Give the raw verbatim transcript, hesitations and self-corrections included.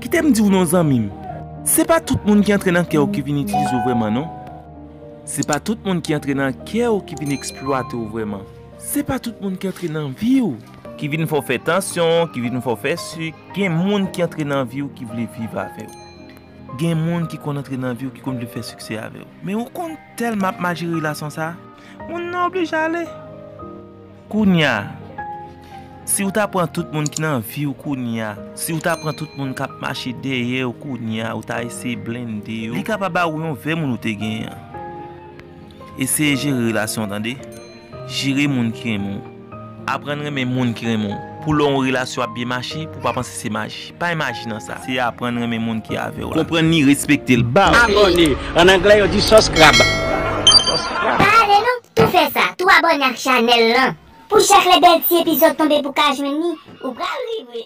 Kite m di w non, zanmi m. Se pa tout moun ki antre nan kè w ki vin itilize w vrèman, non. Se pa tout moun ki antre nan kè w ki vin eksplwate w vrèman. Se pa tout moun ki antre nan vi w ki vin fè w fè tansyon, ki vin fè w fè sik. Gen moun ki antre nan vi w ki vle viv avè w. Gen moun ki konn antre nan vi w ki konn vle fè siksè avè w. Men ou konn tèlman ap mal jere relasyon sa, moun nan oblije ale. Kounye a, si w ta pran tout moun ki nan vi w kounye a, si w ta pran tout moun k ap mache dèyè w kounye a, ou ta eseye blende yo, li ka pa ba ou yon vè moun ou te genyen an. Eseye jere relasyon w, tande. Jere moun ki renmen w. Aprann renmen moun ki renmen w. Pou lè yon relasyon ap byen mache, pou w pa panse se maji. Pa imajinan sa. Se aprann renmen moun ki avè w la. Konprann li, respekte l, ba w. Abòne. An anglè, yo di subscribe. Pa ale non, tou fè sa, tou abòne ak chanèl lan. Pou chak lè bèl ti epizòd tonbe pou ka jwenn li, ou pral vibre.